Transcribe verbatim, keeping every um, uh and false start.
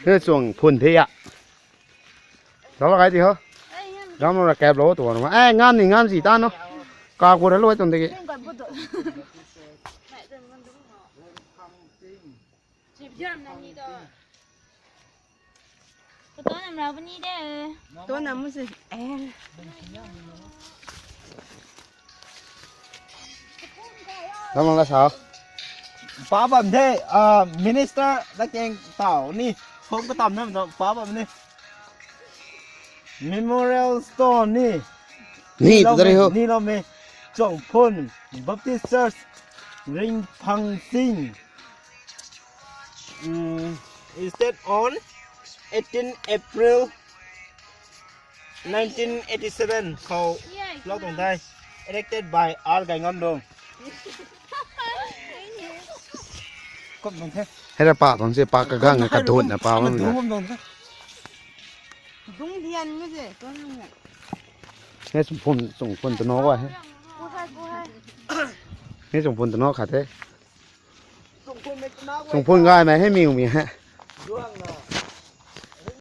He chuang phun the ya. Dala kai ti ho. Gam lo ra kap lo tu ma. Eh, ngam ni ngam si ta no. Ka ku ra lo tuang de ki. Kato nam rau puni de. To nam mu se. Eh. Ram la sa. Pa bam the, ah, minister la keng tau ni. Phom ka tam nam pa bam ni. Memorial Stone ni. Ni tu dari ho. Ni lo me. Chongphun Baptist Church, Ringphang Sing. Mm, is that on eighteen April nineteen eighty-seven khou lou tuang the, erected by R Gaingamlung. Kum tuang the. Hei ra pa tuang se, pa kagang ka dut na pa bam na. Dung dian nge se, tuan nge. He sungphun, sungphun tu no wa he. Pu hai, pu hai. He sungphun tu no khat the. Sungphun gay mei he miu mi he.